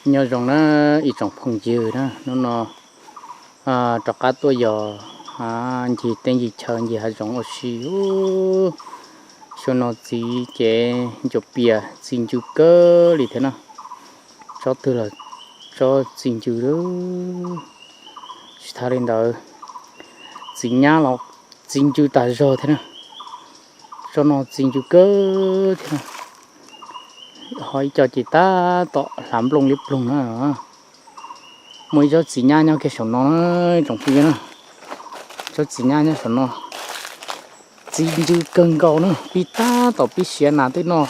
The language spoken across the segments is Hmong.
Nyob zoo na ib tsoom phooj ywg na, hnub no rov qab tuaj yos ncig teb ncig chaw ncig hav zoov ua si. Xyoo no txiv ces ncua pias txi ncw kawg li thiab na. Tsob twg los tsob txi ncw lawm. Tsis tas li ntawd, txiv nyab los txi ncw tas zog thiab na. Tsob no txi ncw kawg thiab na. Ho ib co ces tab tom hlav nplooj liab ploog na. Muaj ib tsob txiv nyab nyob kiag saum no na, tsoom phooj ywg na. Tsob txiv nyab nyob saum no txi ncw kawg nkaus na, pib tab tom pib siav, nas twb noj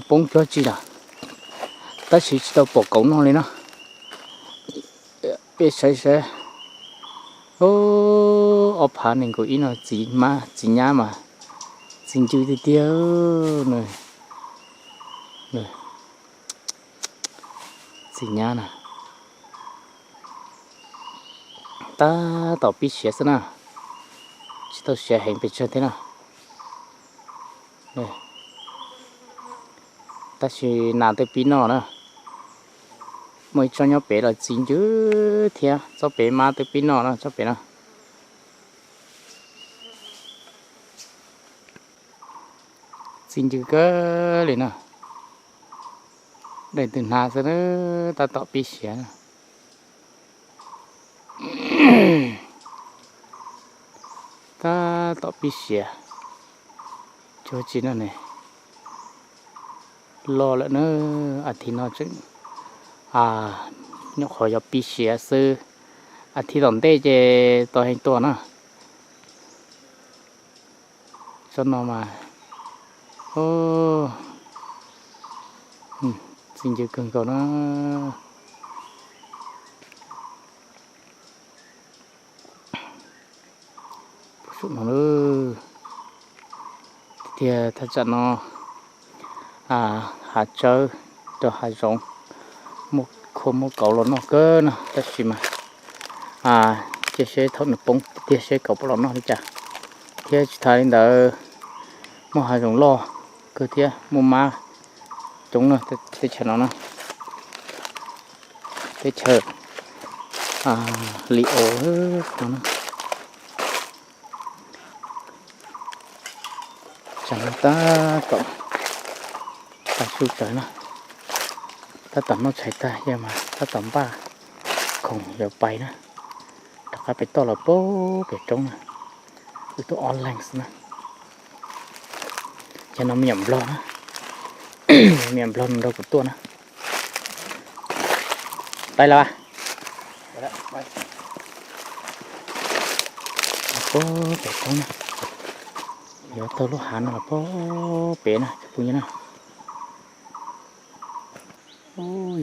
poob cuab tsi lawm, tab sis tsis tau pom kauv noj li na. Peb saib saib, ob phav nees nkaum ib no txiv nyab mas txi ncw tiag tiag. Txiv nyab na, tab tom pib siav xwb na, tsis tau siav heev pes tsawg thiab na. Tab sis nas twb pib noj na. Muaj ib tsob nyob pem los txi ncw thiab, tsob pem mas twb pib noj na, tsob pem na. Txi ncw kawg li na. Daim ntawd hnav xwb, tab tom pib siav na. Tab tom pib siav. Cuag tsi no ne, loj lawm na. As thiv no tseem nyuam qhuav yog pib siav xwb, as thiv tom ntej ces tau heev tuaj na. Tsob no mas txi ncw kawg nkaus na. Tiag tiag thaj tsam no hav tsawb rau hav zoov, muaj khua muaj kauv los noj kawg no, tab sis mas cia seb thaum nws poob tiag seb kauv puas los noj li cas. Thiab tsis tas li ntawd, muaj hav zoov loj kawg thiab muaj mab coob na, teb chaws no na. Teb chaws li os no. Tsam no tab tom tag su tsawv na, tab tom noj tshais tag yog mas tab tom npaj khoom yuav pais na. Rov qab pem toj los pem roob na, wb tuaj ob leeg xwb na. Ces no me nyuam nplog na, me nyuam nplog nrog kuv tuaj na. Pais los. Los pem roob na, yuav taug lub hav no los pem na cov phooj ywg na.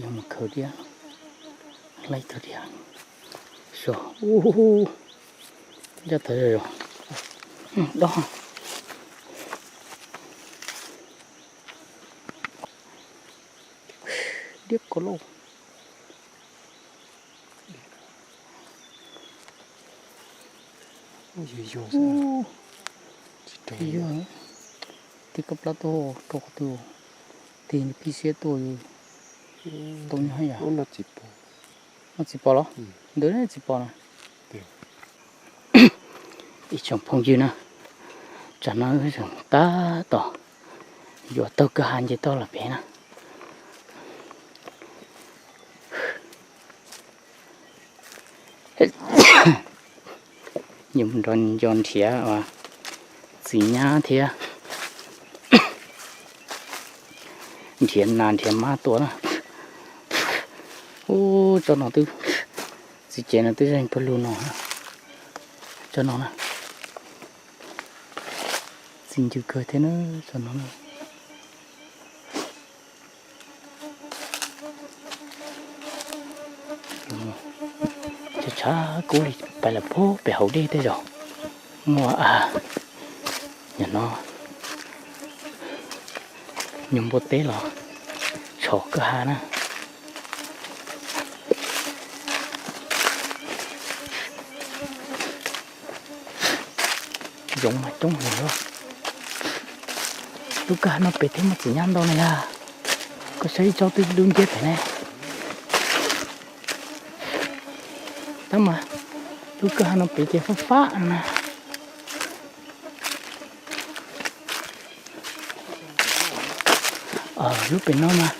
Yog mus khaws thiab, laij tug thiab. Suav, ncaj tag zog, dob. Diab ko lauj. Yog, tig koj plab tuaj rau qhov twg, tig pib siab tuaj, tau nyob yom. Noj txiv pos los? Ntawd txiv pos na. Ib tsoom phooj ywg na, tsam no tab tom yuav taug kwj ha nce toj los pem na. Yuav mus nrog nco nrhiav txiv nyab thiab nrhiav nas nrhiav mab tua na. Ub, tsob no twb, txiv cev no twb zeeg pawg lug no. Tsob no na, txi ncw kawg thiab na, tsob no na. Tshav tshav kub li, pais los puag pem hauv dej tej zaum muaj, yog no, nyuag npua teb los tshov kwj ha na. Zoov mas coob heev os. Lub kwj ha no pem thiab muaj txiv nyab ntau na yog. Koj saib ib tsob twb dub nciab pem ne. Tab mas lub kwj ha no pem ces fab fab no na. Lub pem no mas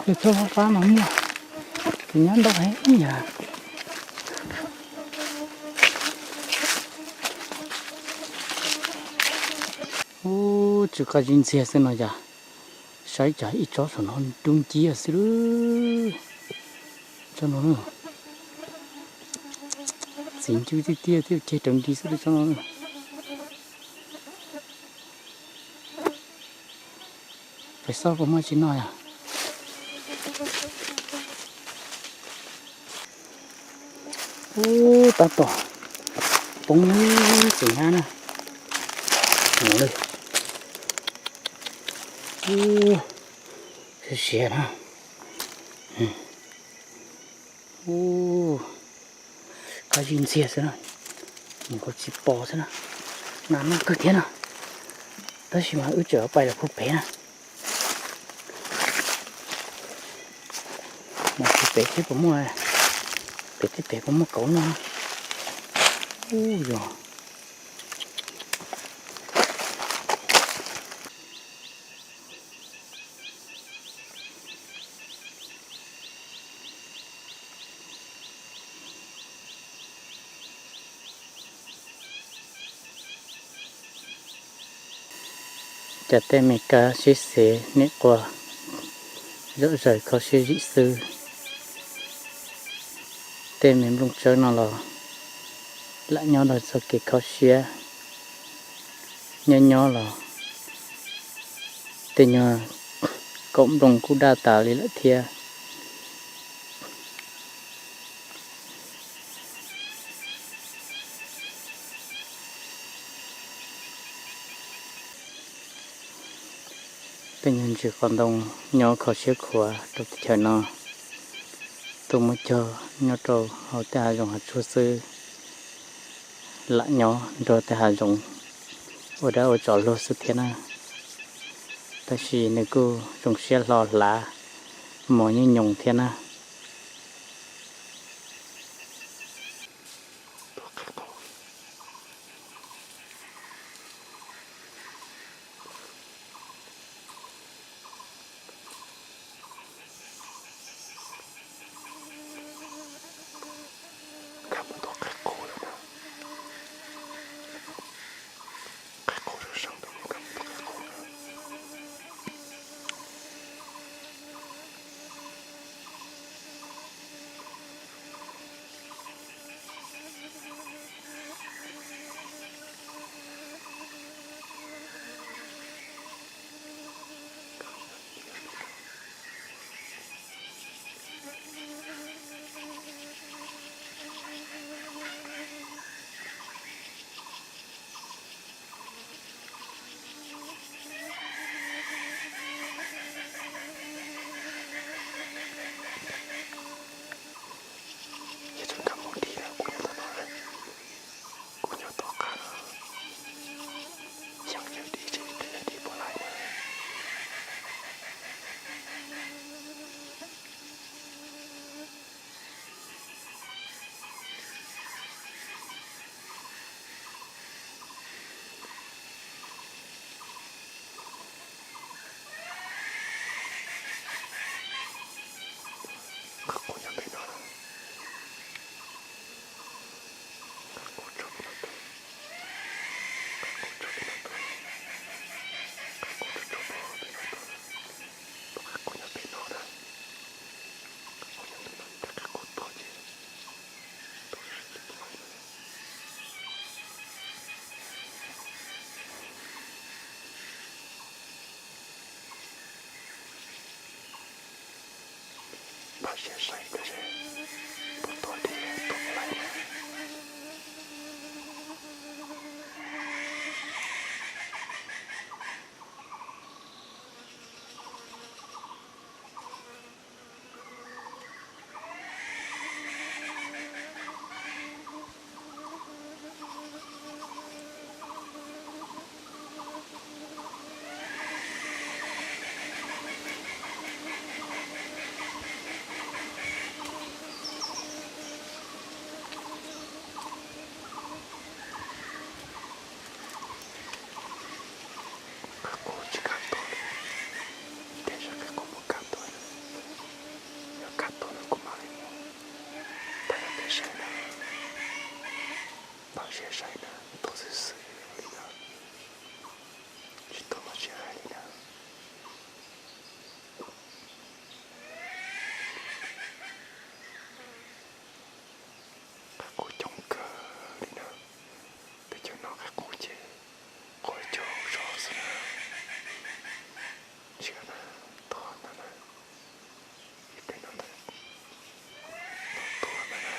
yog txhob fab fab mas muaj, ces nyob ntau heev yam. Ub, tsw qab zib ntxiag xwb no yog, saib cas ib tsob saum no dub nciab xwb lawm. Tsob no, txiv ncuj tiag tiag thiab ceg raws nti xwb lawm tsob no. Pem xauj puas muaj tsis noj yog. Ub, tab tom poob txiv nyab na. Ub, siav siav na. Ub, qab zib ntxiag xwb na, mus nkaus tsis pom xwb na. Nas noj kawg thiab na, tab sis mas wb tseem pais lawm puag pem na. Mas puag pem thiab puas muaj, pem thiab pem puas muaj kauv noj. Ub yog. Cas tej me kab sib xev nim qua zom zaws kho siab zim xwb. Tej me nplooj tsawb no los lam nyob rau txoj kev kho siab. Nyob nyob los tej nyuag kaum nplooj kuj daj tas li lawm thiab. Tej nyuag ntsis qos ntoo nyob kho siab khuav rau teb chaws no, tuaj muab cog nyob rau hauv tej hav zoov hav tsuag xwb, lam nyob nrog tej hav zoov ua dab ua tsov luag xwb thiab na. Tab sis nws kuj zoo siab hlo hlav mos nyob nyoos thiab na. Ntsia na, tuag ntag na. Ib pliag no ntag, no tuag ntag na.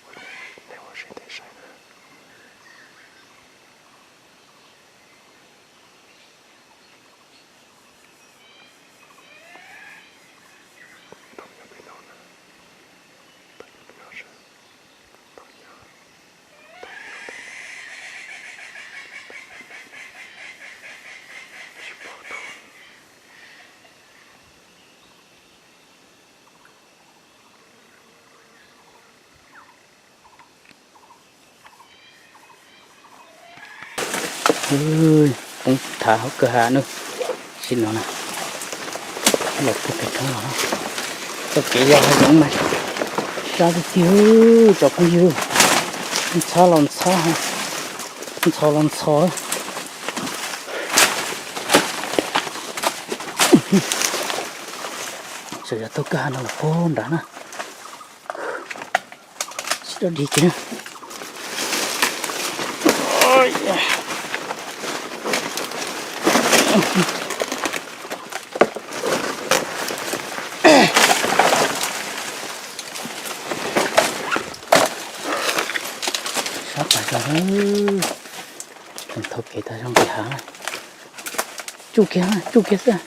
Ua nej ua siab ntev saib na. Tau nyob pem no na, tau nyob pem no seb, tau nyob, tau nyob ntawm no, tsis pom tuag. Poob thav hauv kwj ha na. Sim no na, los puag pem roob los, txoj kev yog hav zoov mas sab tiag tiag, cov phooj ywg. Ntxhab los ntxhab, ntxhov los ntxhov. Tseem yog taug kwj ha no los puag nrad na. Tsis dog dig kiag na. Sab tas zog, tseem thau kev tag zog nqis hav. Tsuj kiag, tsuj kiag xwb.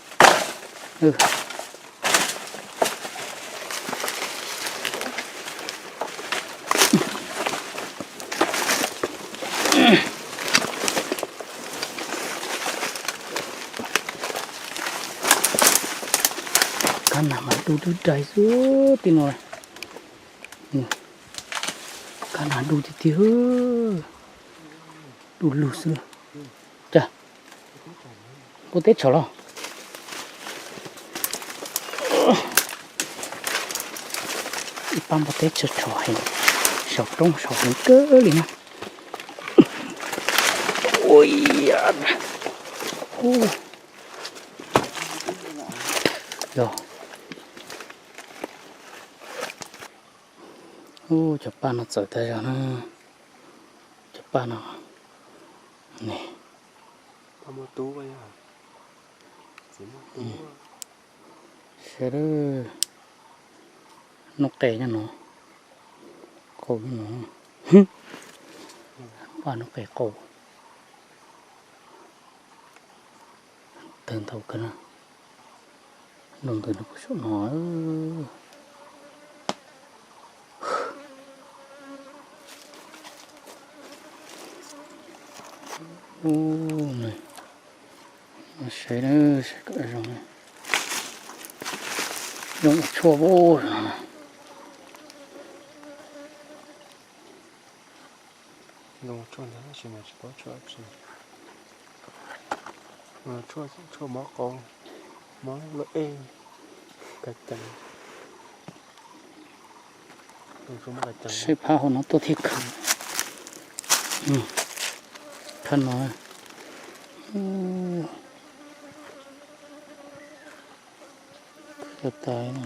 Kab nas mas du dub dais xwb tij no. Kab nas du tiag tiag, du lug xwb. Cas, npua teb tsham los? Ib pab npua teb tsham tsham heev, saum roob saum heev kawg li na. Ua, yog, ua cov paj no txawv tas zog na. Cov paj no ne. Sawv daws, noob qes nyob no, qau nyob no, paj noob qes qau. Tawg ntau kawg na. Nroo ntws no puag saum no. Ub, no seb, seb kom zoo, zoo ua tshuaj ub. Zoo ua tshuaj ntag tab sis mas tsis paub tshuaj dab tsi. Tshuaj, tshuaj mob qau, mob lub ej, ka cees. Seb phab hauv no tuaj thiaj khwv. Phab no, khwv tas.